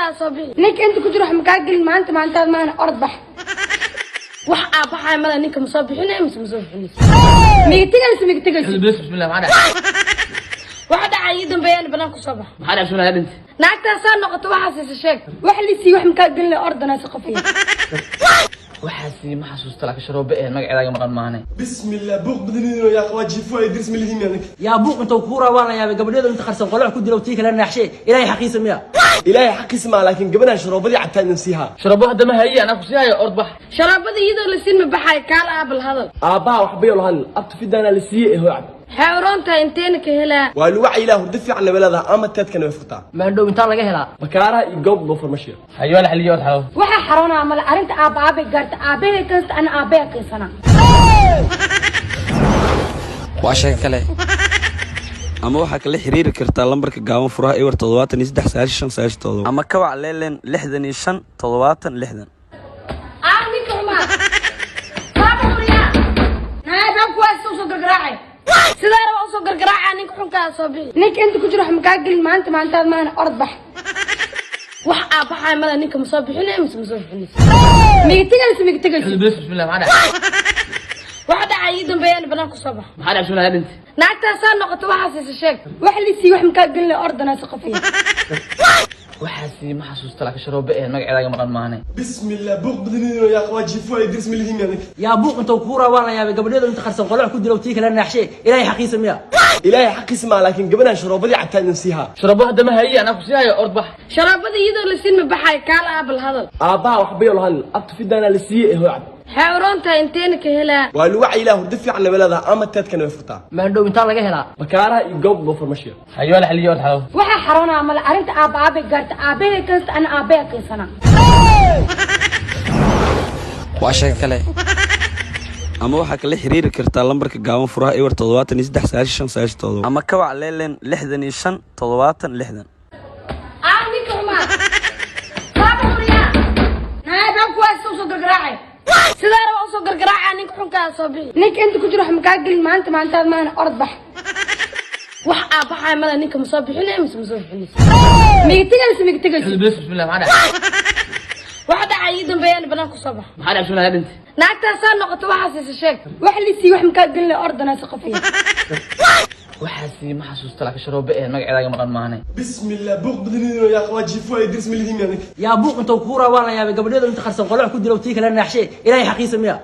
Xunkaa soo bixi. Ninka inta ku jiro wax makaa gelin maanta, maantaad maana. Orod bax. Wax aa baxaay mala. Ninka ma soo bixinay mise ma soo bixinayso? Miga tegayso, miga tegayso? Bismillah, maxaa dhacay? Waxa dhacay ii dambeeyaan, banaan ku soo bax. Maxaa dhacay? Bismillah, dhintay. Naagtaasaa noqoto, waxaa siisa sheeg. Wax lisii wax makaa gelin, ordana si qafiya. Waxaasi ma xasuusta, laakiin sharoobe ee magaceeda maqan maahane. Bismillah, buuq badaniino yaa waa jiifo ay dirs milihiin anaka. Yaa buuq intuu kuura waa la yaabay. Gabadheedu inta qarsan qolox ku dilo, tii kale naaxshe. Ilaahay xaqiisa miya? Ilaahay xaqiisa ma, laakiin gabadhan sharoobadii cabtaa idin siihaa. Sharoobo hadda ma haye, anaa ku sii hayo. Ord bax. Sharaabada iyadoo la siin ma baxay. Kaala aabal hadal. Aabbaha waxba yoo lahan abtu fidaana la siiyey ee hoo cab. Waxay uroon tahay inteena ka helaa? Waa lagu cayilaa, hurdo fiican na leedaha, ama teedkana way furtaa. Maandhow intaa laga helaa? Bakaaraha iyo goob loo farmashiyo. Hayo, la xaliyo, ord xalo. Waxaa xaroonaa male. Arrinta aabba aabay gaarta, aabbahay keensta, ana aabbahay keensana. Waa sheeko kale. Ama waxaa kala xiriiri kartaa lambarka gaaban furaha 073 95 97 ama kawac leelen 65 70 60. Aa, ninka xumaa baaba xuriyaa naay baa kuwaas usoo gargaraacay. Sidaa raba usoo gargaraaca. Ninka xunkaa soo bixi. Ninka inta ku jiro wax makaa gelin maanta, maantaad maana. Orod bax. Wax aa baxaay male. Ninka ma soo bixinay mise ma soo bixinayso? Miga tegayso, miga tegayso? Bismillah, maxaa dhacay? Waxa dhacay ii dambeeyaan, banaan ku soo bax. Maxaa dhacay? Bismillah, dhintay. Naagtaasaa noqoto, waxaa siisa sheeg. Wax lisii wax makaa gelin, ordana si qafiya. Waxaasi ma xasuusta, laakiin sharoobe ee magaceeda maqan maahane. Bismillah, buuq badaniino yaa waa jiifo ay dirs milihiin anaka. Yaa buuq intuu kuura waa la yaabay. Gabadheedu inta qarsan qolox ku dilo, tii kale naaxshe. Ilaahay xaqiisa miya? Ilaahay xaqiisa ma, laakiin gabadhan sharoobadii cabtaa idin siihaa. Sharoobo hadda ma haye, anaa ku sii hayo. Ord bax. Sharaabada iyadoo la siin ma baxay. Kaala aabal hadal. Aabbaha waxba yoo lahan abtu fidaana la siiyey ee hoo cab. Waxay uroon tahay inteena ka helaa? Waa lagu cayilaa, hurdo fiican na leedaha, ama teedkana way furtaa. Maandhow intaa laga helaa? Bakaaraha iyo goob loo farmashiyo. Hayo, la xaliyo, ord xalo. Waxaa xaroonaa male. Arrinta aabba aabay gaarta, aabbahay keensta, ana aabbahay keensana. Waa sheeko kale. Ama waxaa kala xiriiri kartaa lambarka gaaban furaha 073 95 97 ama kawac leelen 65 70 60. Aa, ninka xumaa baaba xuriyaa naay baa kuwaas usoo gargaraacay. Sidaa raba usoo gargaraaca. Ninka xunkaa soo bixi. Ninka inta ku jiro wax makaa gelin maanta, maantaad maana. Orod bax. Wax aa baxaay male. Ninka ma soo bixinay mise ma soo bixinayso? Miga tegayso, miga tegayso? Bismillah, maxaa dhacay? Waxa dhacay ii dambeeyaan, banaan ku soo bax. Maxaa dhacay? Bismillah, dhintay. Naagtaasaa noqoto, waxaa siisa sheeg. Wax lisii wax makaa gelin, ordana si qafiya. Waxaasi ma xasuusta, laakiin sharoobe ee magaceeda maqan maahane. Bismillah, buuq badaniino yaa waa jiifo ay dirs milihiin anaka. Yaa buuq intuu kuura waa la yaabay. Gabadheedu inta qarsan qolox ku dilo, tii kale naaxshe. Ilaahay xaqiisa miya?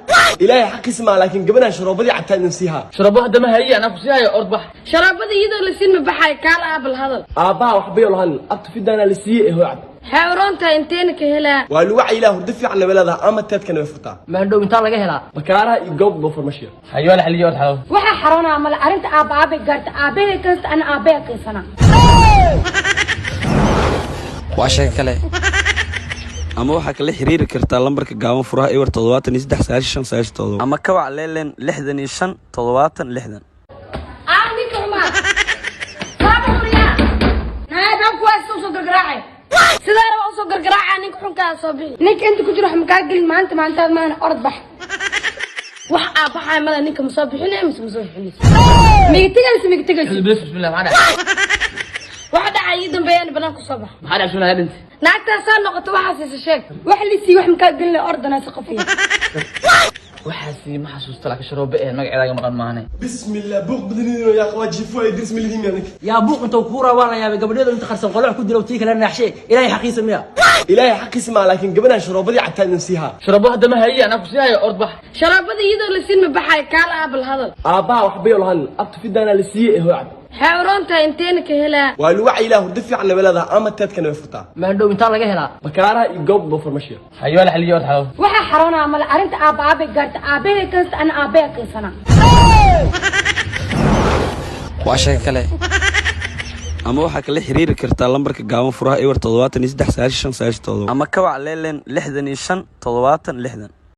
Ilaahay xaqiisa ma, laakiin gabadhan sharoobadii cabtaa idin siihaa. Sharoobo hadda ma haye, anaa ku sii hayo. Ord bax. Sharaabada iyadoo la siin ma baxay. Kaala aabal hadal. Aabbaha waxba yoo lahan abtu fidaana la siiyey ee hoo cab. Waxay uroon tahay inteena ka helaa? Waa lagu cayilaa, hurdo fiican na leedaha, ama teedkana way furtaa. Maandhow intaa laga helaa? Bakaaraha iyo goob loo farmashiyo. Hayo, la xaliyo, ord xalo. Waxaa xaroonaa male. Arrinta aabba aabay gaarta, aabbahay keensta, ana aabbahay keensana. Waa sheeko kale. Ama waxaa kala xiriiri kartaa lambarka gaaban furaha 073 95 97 ama kawac leelen 65 70 60. Aa, ninka xumaa baaba xuriyaa naay baa kuwaas usoo gargaraacay. Sidaa raba usoo gargaraaca. Ninka xunkaa soo bixi. Ninka inta ku jiro wax makaa gelin maanta, maantaad maana. Orod bax. Wax aa baxaay male. Ninka ma soo bixinay mise ma soo bixinayso? Miga tegayso, miga tegayso? Bismillah, maxaa dhacay? Waxa dhacay ii dambeeyaan, banaan ku soo bax. Maxaa dhacay? Bismillah, dhintay. Naagtaasaa noqoto, waxaa siisa sheeg. Wax lisii wax makaa gelin, ordana si qafiya. Waxaasi ma xasuusta, laakiin sharoobe ee magaceeda maqan maahane. Bismillah, buuq badaniino yaa waa jiifo ay dirs milihiin anaka. Yaa buuq intuu kuura waa la yaabay. Gabadheedu inta qarsan qolox ku dilo, tii kale naaxshe. Ilaahay xaqiisa miya? Ilaahay xaqiisa ma, laakiin gabadhan sharoobadii cabtaa idin siihaa. Sharoobo hadda ma haye, anaa ku sii hayo. Ord bax. Sharaabada iyadoo la siin ma baxay. Kaala aabal hadal. Aabbaha waxba yoo lahan abtu fidaana la siiyey ee hoo cab. Waxay uroon tahay inteena ka helaa? Waa lagu cayilaa, hurdo fiican na leedaha, ama teedkana way furtaa. Maandhow intaa laga helaa? Bakaaraha iyo goob loo farmashiyo. Hayo, la xaliyo, ord xalo. Waxaa xaroonaa male. Arrinta aabba aabay gaarta, aabbahay keensta, ana aabbahay keensana. Waa sheeko kale. Ama waxaa kala xiriiri kartaa lambarka gaaban furaha 073 95 97 ama kawac leelen 65 70 60.